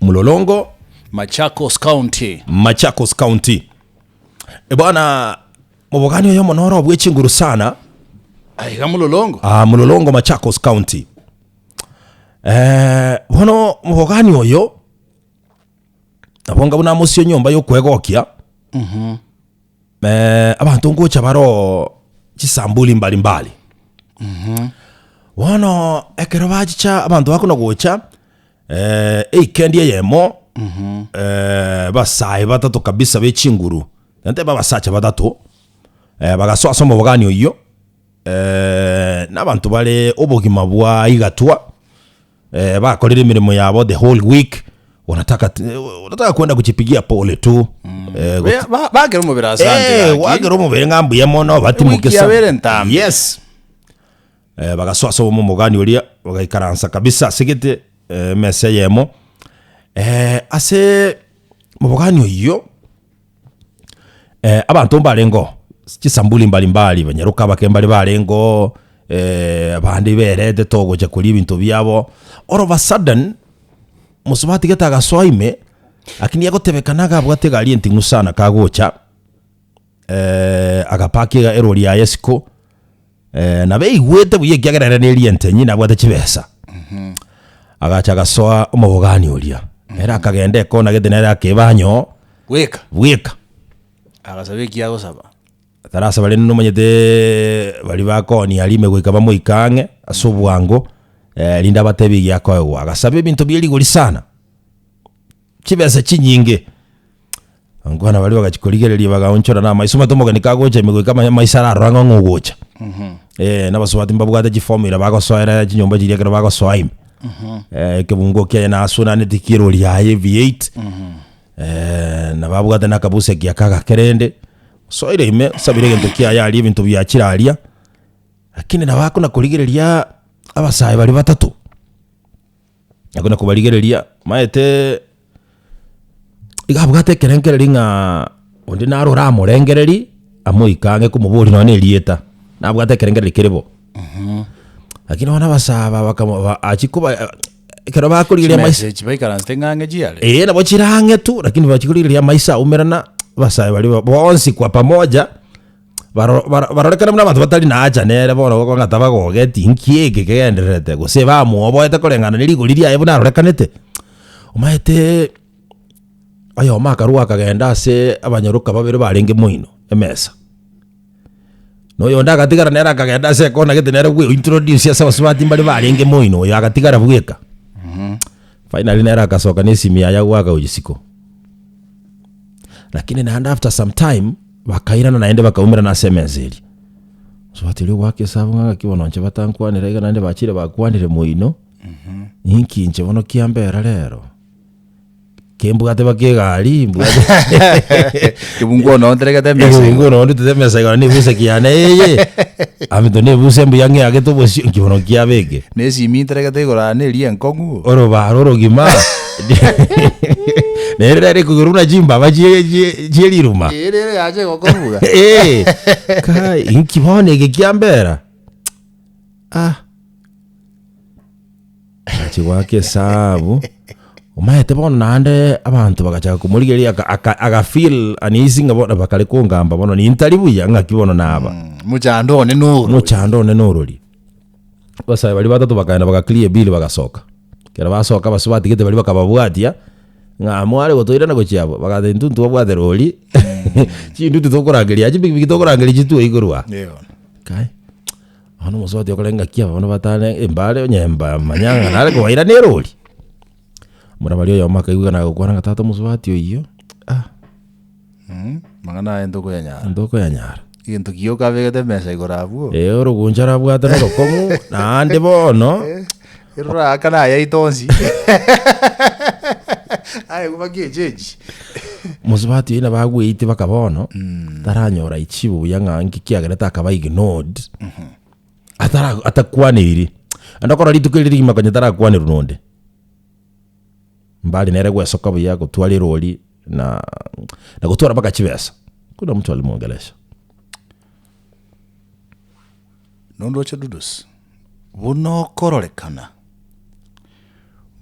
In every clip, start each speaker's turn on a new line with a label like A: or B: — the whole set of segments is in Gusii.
A: Mlolongo,
B: Machakos County.
A: Machakos County. Bwana mobogani oyomo noro obwe chinguru sana.
B: Aiga Mlolongo.
A: Ah, Mlolongo Machakos County. Eh, bono mobogani oyo nabo nga buna amosie nyomba yokwegokia eh, abanto ngocha baroo chisambuli mbalimbali bono ekero bachicha abanto bakona gocha Eikendi eyemo, abasae batato kabisa be chinguru, nantebe abasacha batato, bagasoa ase omobogani oyio, na abanto bare obogima bwa igatwa, bakorire emeremo yabo the whole week, wanataka wanataka kwenda kujipigia pole tu,
B: Ba- ba- bakera omobere asante gaki.
A: gwakera omobere ng'a mbuya mono batimoke
B: Ewiki
A: sana.
B: yabere entambe.
A: Yes. Bagasoa ase omogani oria, bagaikaransa kabisa ase gete emesa eyemo. Ase omogani oyio, abanto mbarengeo, chisambuli mbalimbali, banyaroka abake mbare barengeo, abande beretete ogocha koria ebinto biabo, all of a sudden, mosubati gete agasoa ime, lakini egotebekana iga abwate egari enting'u sana kagocha, agapaka erori yaye isiko. Nabo eigwete buya ekiagera ere neriente nyina abwate chibesa. Agacha agasoa omobogani oria. Ere akagenda ekona gete nere akeba anyoo
B: Bweka.
A: bweka.
B: Agasaba eki agosaba.
A: Atarasaba rende nomanyete baria bakoonia aria ime goika bamoike ang'e ase obwango rinde abatebie egiakoegwa. Agasaba ebinto bie rigori sana. Chibesa chinyinge. Abana baria bagachia korigereria bagaonchora na amaiso omanyete omogeni kagocha ime goika amanye amaiso ararora ng'a ng'o ogocha. na abasubati mbabwate chiformula bagosoera chinyomba chiria ekero bagosoa ime. Ekebungo kiaye nasunaneti kirori yaye V8, nabo abwate na akabusa aka agake rende, osoire ime osabire egento kiaye aria ebinto biachire aria, lakini nabo akona korigereria abasae baria batato. Akona kobarigereria, maete iga abwate ekerengererio ng'a onde naro oramorengereri amoike ang'e komoboria nonya na erieta, nabwate ekerengererio kere bo. Lakini bono abasae aba bakamo ba achia koba ekero bakorigereria amaiso
B: Chimesa echi baikaransete ng'a ang'e chiare.
A: Eeh nabo chire ang'e tu, lakini bachia korigereria amaiso aumerana, abasae baria bonsi kwa pamoja. Baro- baro- barorekane buna abanto batari na hacha nere bono gokora ng'a tabagogeti, inki eke kegendererete, gose bamwoboete koreng'ana ne rigori riaye buna arorekanete. Omanyete oyomo akarwa akagenda ase abanyaroka babere barenge moino emesa, na oyonde agatigara nere akagenda ase ekona gete nere bwe introduce ase abasubati mbare barenge moino, oyo agatigara bweka. Finally nere agasoka na esimi yaye agoaka gochia isiko. Lakini naende after some time. Bakairana naende bakaumerana ase emesa eria. Mosubati oria ogoaka esabu ng'a ng'aki bono inche batankwanera iga naende bachire bakwanire moino, ninki inche bono kiambera rero? Kembwate baka egari, mbwate
B: Kebunguo noo nteregete emesa igoro.
A: Ekebunguo noo ndutete emesa igoro na ebusa kiane eye, aminto na ebusa mbuya ng'eagete obosio, nki bono kiaba eke?
B: Na esimi nteregete igoro aa neria enkong'u.
A: Orobaro orogima nere rero ekogera buna chimbaba chie chie chie riruma.
B: Ee rero yacha egokoruga.
A: Ee, kai inki bono eke kiambera? Ah. Agachi goaka esabu, omanyete bono naende abanto bagachaka komorigereria aka aka agafeel uneasy ng'a bono bakare kongamba bono nintari buya ng'aki bono naba.
B: Mochando one norori.
A: Mochando one norori. Abasae baria batato bakaenda baga clear ebill bagasoka. Ekero basoka abasubati gete baria bakababwatia, ng'a mware gotoirana gochia abwo, bagateba intwe ntwabwate rori, chintwe titokorangeria chipikipiki tokorangeria chitwe korwa aa. Kai, bono omosubati okore ngaki aba bono batane embare onye mba manya ng'a nare kobairana erori. Mura baria oyomo akaigwekana agokwana ng'a tata omosubati oyio, ah.
B: Amang'ana aya ntokoyanyara.
A: Ntokoyanyara.
B: Egento gioka abegete emesa igoro abwo.
A: Ee, oroguncha arabwate norokong'u, naende bono.
B: Eroraakane aya aito onsi. Aye baka echenji.
A: Mosubati oyio nabo agweite baka bono, taranyora echibu buya ng'a nki kiagerete akaba ignored, atara atakwaneiri. Naende okora rituko eri rigima konya tarakwanerwa nonde. Mbari nere gwesoka buya gotwara erori na na gotwara mpaka chibesa. Kuna mtu alimuongelesha.
B: Nondoche Dudus, buna okororekana,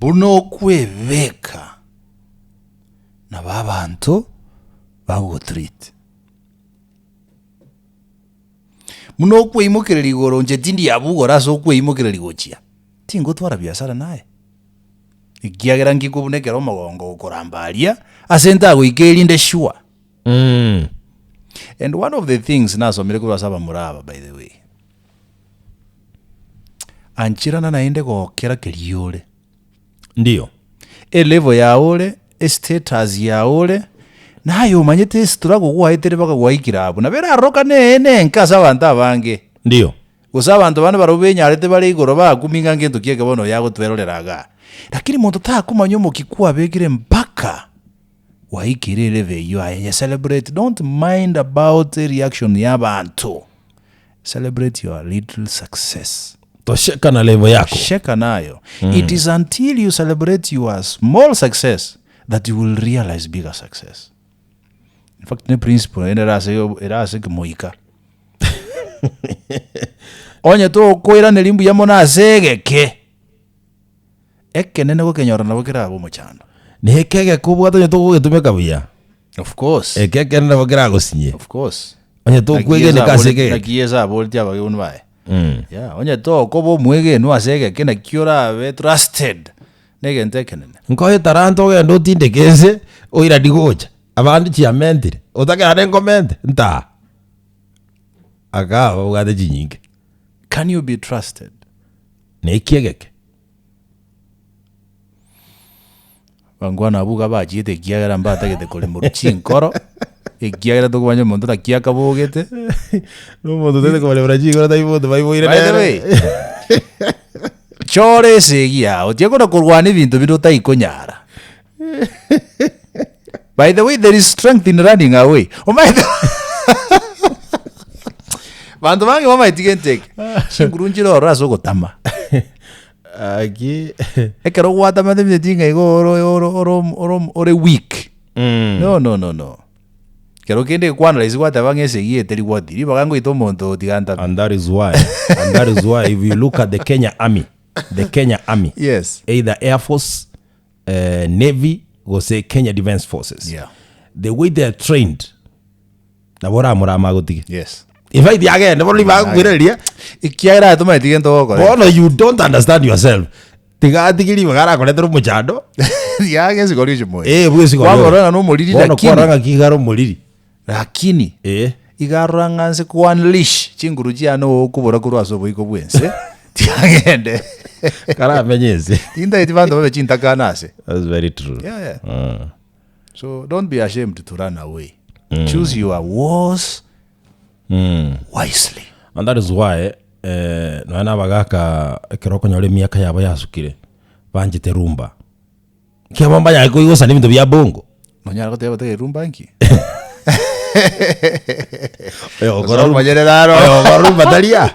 B: buna okwebeka. Nabo abanto bagogotreat. Buna okweimokereria igoro inche tindi abwo igoro ase okweimokereria gochia, tingotwara biasara naye. Ekiagera nkikwe buna ekero omogongo okoramba aria, ase ntagoika erinde sure. And one of the things nasomire korwa ase abamura aba by the way, ancherana naende gokera keria ore.
A: Ndiyo.
B: Elevel yao ore, estatus yao ore, naye omanyete estruggle gwaetire mpaka gwaikire abwo. Nabo erarorokane eye nenke ase abanto abange.
A: Ndiyo.
B: Gose abanto bande barabwo benyarete bare igoro bakumia ng'a ngento ki eke bono oyo agotwerorera igaa. Lakini monto takomanya omokia kwabekire mpaka gwaikire elevel eyio aye nye celebrate, don't mind about ereaction ya abanto, celebrate your little success.
A: Tosheka na level yako.
B: Tosheka nayo. It is until you celebrate your small success that you will realize bigger success. In fact, ne principle naende ere ase ere ase kemoika. Onye tokoiraneria mbuya mono ase egeke, ekenene gokenyora nabo kerabe omochando.
A: Na eke egeke obwate onye togogetumeka buya,
B: Of course.
A: eke ekenene nabo keragosinye.
B: Of course.
A: Onye tokwegeneka ase eke egeke.
B: Naki Yeso aboretie abageni baye. Yeah, onye tokoba omwegenwa ase egeke naki orabe trusted na egento ekenene.
A: Nkoe etalanta ogende otindeke ense, oiranie gocha, abande chiamentire, otake naende nkomente, ntaa. Aka babwate chinyinge.
B: Can you be trusted?
A: Na eki egeke.
B: Bankwana abwo iga bachiete ekiagera mbatagete koremorwa chinkoro, ekiagera tokomanya omonto naki akabogete.
A: Na omonto otagete kobaremora chinkoro tari monto baiboire
B: By the
A: nere.
B: way, chora esegi yao, tiga kona korwana ebinto bire otaikonyara. By the way, there is strength in running away. Omanyete banto bange bamaeti gento eke, chinguru nchire ororo ase ogotama.
A: Aki.
B: Ekero gwatamete ebinto ng'a igo oro oro oro oro ore weak. No no no no. Kero kende gekwana rahisi gwateba ng'a esegi eye teri gwati, ribaga ngoita omonto oyo tiga ntame.
A: And that is why, and that is why if you look at the Kenya Army, the Kenya Army,
B: Yes.
A: either Air Force, eh, Navy, gose Kenya Defence Forces,
B: Yeah.
A: the way they are trained, nabo oramorame agotige.
B: Yes.
A: In fact, agende bono ribaga koiraneria,
B: Ekiagera aye tomaeti gento ogokora.
A: bono you don't understand yourself. Tiga atige ribaga arakoretera omochando,
B: Riaga esiko ri'ochimoyo.
A: eh, bwesiko
B: Kwamorora ng'a nomoriri
A: Bono
B: lakini.
A: kwarora ng'aki iga are omoriri.
B: Lakini,
A: Eh.
B: iga arora ng'a nse ko unleash chinguru chiane okobora korwa ase oboiko bw'ense, tiagende.
A: Karamenye ense.
B: Tintageti banto babe chintakana ase.
A: That's very true.
B: Yeah, yeah.
A: Mm.
B: So don't be ashamed to run away. Choose your wars wisely.
A: And that is why eh, nonya na abagaka ekero okonyora emiaka yabo yasukire, banchete rumba. Ekiagera mbanyare koigosana ebinto bia bongo.
B: Nonyare goteba otagete rumba nki?
A: Oyo okora
B: Gose omonyerere aro.
A: oyo okora rumba tari aa.